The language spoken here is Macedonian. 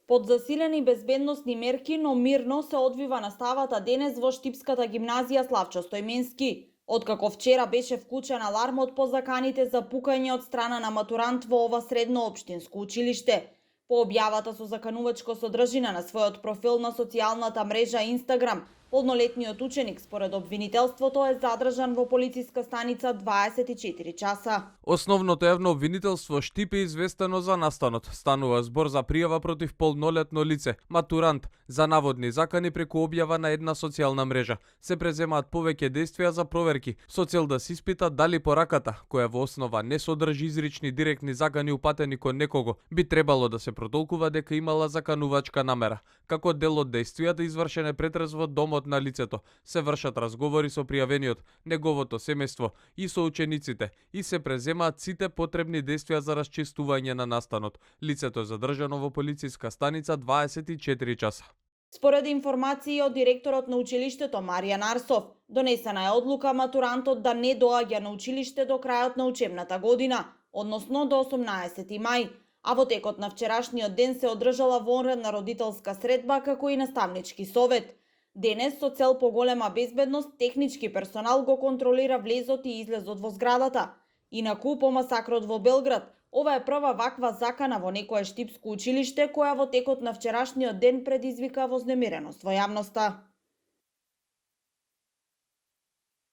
Под засилени безбедносни мерки, но мирно се одвива наставата денес во Штипската гимназија Славчо Стојменски. Откако вчера беше вклучен алармот по заканите за пукање од страна на матурант во ова средно општинско училиште. По објавата со заканувачко содржина на својот профил на социјалната мрежа Инстаграм, полнолетниот ученик според обвинителството е задржан во полициска станица 24 часа. Основното јавно обвинителство Штип е известено за настанот. Станува збор за пријава против полнолетно лице, матурант, за наводни закани преку објава на една социјална мрежа. Се преземаат повеќе действија за проверки, со цел да се испита дали пораката, која во основа не содржи изрични директни закани упатени кон некого, би требало да се протолкува дека имала заканувачка намера. Како дел од действијата извршен е претрес во домот на лицето. Се вршат разговори со пријавениот, неговото семејство и со учениците и се преземаат сите потребни действија за расчистување на настанот. Лицето е задржано во полициска станица 24 часа. Според информации од директорот на училиштето Маријан Арсов, донесена е одлука матурантот да не доаѓа на училиште до крајот на учебната година, односно до 18 мај, а во текот на вчерашниот ден се одржала вонредна родителска средба како и наставнички совет. Денес, со цел поголема безбедност, технички персонал го контролира влезот и излезот во зградата. Инаку, по масакрот во Белград, ова е прва ваква закана во некое штипско училиште која во текот на вчерашниот ден предизвика вознемиреност во јавноста.